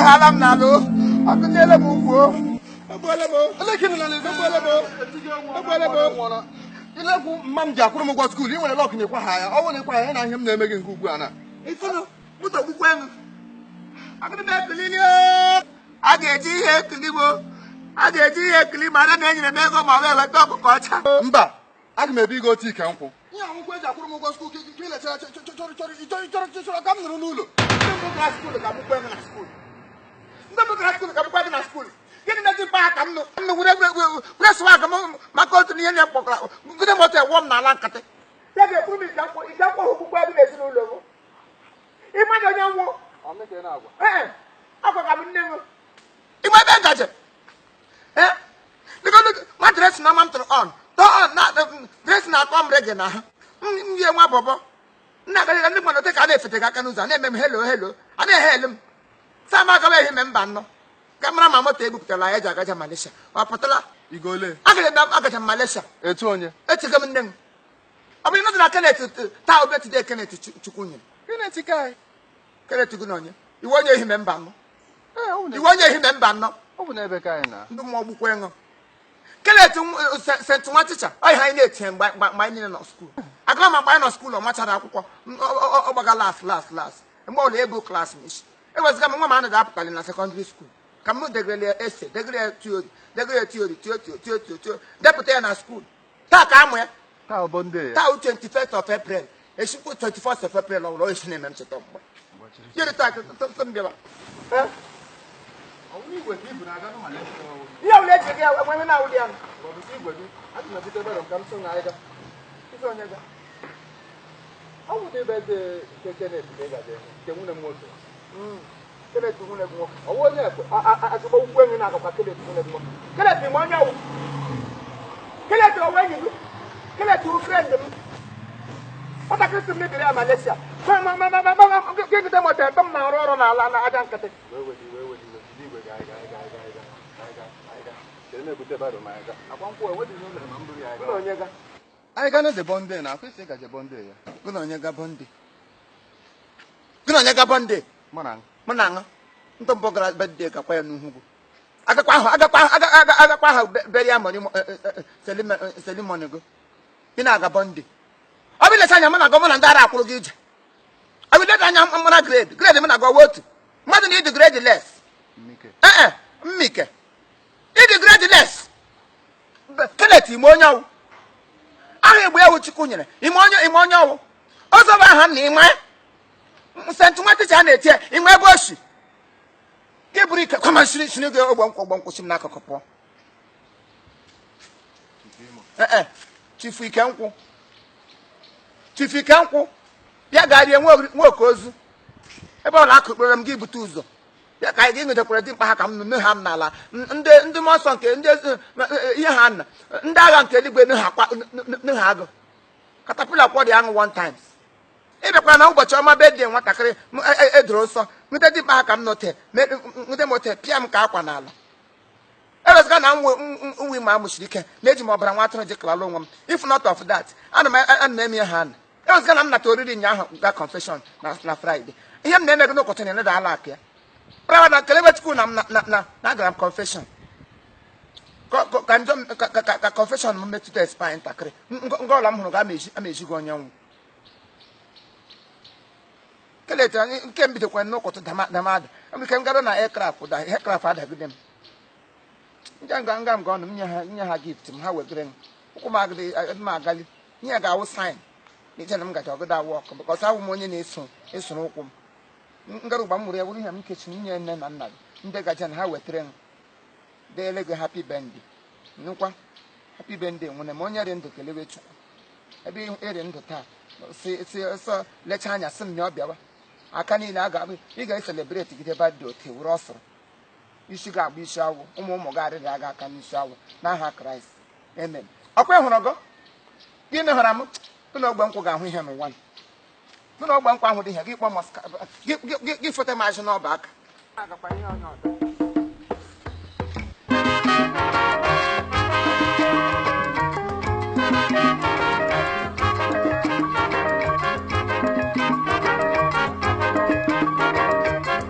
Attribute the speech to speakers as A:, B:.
A: Akụhala m n'ala o. Akụjiele m ụkwụ o. Egbuola m o. Egbuola m o. Egbuola m o.
B: Ilekwu mma m ji akwụrụ m ụgwọ school, ị nwere luck na ịkwa ha ya. Ọ bụrụ na ịkwa ya, na ihe m na-eme gị nke ugbu a na.
A: Ifunu, moto gbukwa enu. Agụrụ m ekulili o. A ga-eji ihe ekuli m o. A ga-eji ihe ekuli ma ada na enyere m ego ma ọ wee weta ọkụkọ ọcha.
B: Mba, aga m ebi gị otu ike nkwụ. Ihe akwụkwọ eji akwụrụ m ụgwọ school ka ilechara chọrọ ka m nụrụ n'ụlọ.
A: Ndị mbụ gara school ka gbukwa ego na school. Ndị mbụ gara school ka gbukwa ego na school. Gịnị na-eji mkpa ka m nụ m were were sụwa aka m maka otu n'ihe na-ekpọkọrọ gụde moto ewọ m n'ala nkịtị. Ya ga-ekwuru m ike nkwụ ike nkwụ ahụ gbukwa ego n'ezinụlọ m. Ịmadụ onye nwụ. Ee, akwa ka m nne m. Igbe ebe ngaji. Ee, nwa dress na ama m tụrụ on. Tọ on na dress na-akọ m rege na ha. M yie nwa bọbọ. Nna agaghị ndị mmadụ ka a na-efete gị aka n'ụzọ a na-eme m hello hello a na-ehe elu m. Saa m agawa ehi me mba nnọ. Ka mara ma moto ebupụtara ya eji agaja Malaysia. Ọ pụtala?
B: Igole.
A: Agaja m agaja m Malaysia.
B: Etu onye.
A: Echego m nne m. Ọ bụ ịnọdụ na Kenneth taa obe today Kenneth Chukwu nyere.
B: Kenneth kai.
A: Kenneth gị na onye. Iwe onye ehi me mba nnọ. Iwe onye ehi me mba nnọ.
B: Ọ bụ n'ebe ka anyị na.
A: Ndị mmụọ gbukwa ṅụ. Kenneth St. nwa ticha ọ ihe anyị na-etinye mgbe anyị niile nọ school. Agara ma mgbe anyị nọ school ọ machara akwụkwọ ọ gbaga las las las mgbe ọla ebu class m isi ewezụga m nwa m anaghị apụtali na secondary school ka m degere ya ese degere ya theory degere ya theory tio tio tio tio tio depụta ya na school taa ka amụ ya.
B: Taa bụ ndị ya.
A: Taa 21st of April esikwu 21st of April ọ bụla esi na-eme m cheta mgbe yiri taa m bịawa ihe ọbụla eji gị enwe na awụli ya.
B: Ọ bụ n'ebe dị nke Kenneth ka ị gaje nke nwunye m nwoke.
A: Kenneth nwunye gị nwoke.
B: Ọ bụ onye ekwe.
A: Azụgbo ukwu enyi na-agakwa Kenneth nwunye gị nwoke. Kenneth ma onye ọwụ. Kenneth ọwụ enyi gị. Kenneth wụ friend m. Nwatakịrị sị m mebiri ya Malaysia. Gịgide moto ebe m na-arụ ọrụ n'ala na aja nkịtị.
B: Anyị ga na-eze bọnde na akwụsị ịgaje bọnde ya.
A: Gị na onye ga bọnde? Gị na onye ga bọnde?
B: Mụ na
A: mụ na aṅụ. Ndị mbụ gara bọnde gakwa ya n'ugwu. Agakwa ahụ agakwa agakwa ahụ beri ya mọrị selimoni go. Ị na-aga bọnde. Ọ bụ ileta anya mụ na gọ mụ na ndị ara akwụrụ gị ije. Ọ bụ ileta anya mụ na grade grade mụ na gọ otu. Mmadụ na ịdị grade less. Ee mmike. Ịdị grade less. Kenneth ime onye ọwụ. Aha Igbo ewu Chukwu nyere ime onye ime onye ọwụ. Ọzọ bụ aha nna ime. St. nwa ticha na-eti ya ime ebe o si. Gị bụrụ ike kama siri siri gị ogbe nkwụ ogbe nkwụ si m n'akụkụ pụọ. Ee Chifu ike nkwụ. Chifu ike nkwụ. Bịa garie nwoke ozu. Ebe ọ na-akụ kpere m gị bute ụzọ. Ya ka anyị gị dimkpa ha ka m nụ ha m n'ala ndị mmụọ nsọ nke ndị ihe ha nna ndị agha nke eluigwe nụ ha agụ katapila kwọ dị aṅụ one times. Ị bịakwara na ụbọchị ọma be dị nwatakịrị edoro nsọ nweta dimkpa ha ka m nọte nwute mote pịa m ka akwa n'ala. Ewezụga na nwe ma amụsiri ike na-eji m ọbara nwa atụrụ ji kalala onwe m. If not of that, ana m eme ihe ha na. Ewezụga na m nata oriri ụnyaahụ ga confession na Friday. Ihe m na-eme gị n'ụkọchị na-eneda ala akụ ya. Prawa na kelebe Chukwu na m na agara m confession. Ka confession m metụta expire ntakịrị. Nga ọla m hụrụ ga ama eji gị onye nwụ. Kelete nke m bidokwa n'ụkọtụ damada. Nke m gara na aircraft da aircraft adagide m. Nga nga nga m ga ọnụ m nye ha gift m ha wegere m. Ụkwụ m agadi m agali. Ihe ga-awụ sign. N'iche na m gaji ọgụda awụ ọkụ because awụ m onye na-eso esoro ụkwụ m. Ngara ụgba m mụrụ ya wụrụ ihe m kechi nye nne na nna gị ndị gaje na ha wetara m deele gị happy birthday. Nnukwa happy birthday nwere m onye dị ndụ kelewe Chukwu. Ebe ịrị ndụ taa si sọ lecha anya sị m na ọ bịawa aka niile a ga-abụ ị ga-eselebreti gide birthday otu were ọsọrọ isi ga-agba isi awụ ụmụ ụmụ gị arịrị aga aka n'isi awụ n'aha Kraịst amen. Ọkwa hụrụ gị gịnị hụrụ m gị na ogbe nkwụ ga-ahụ ihe n'ụwa gị na ogbe nkwụ ahụ dị ihe gị kpọọ gị fote m azụ n'ọba aka.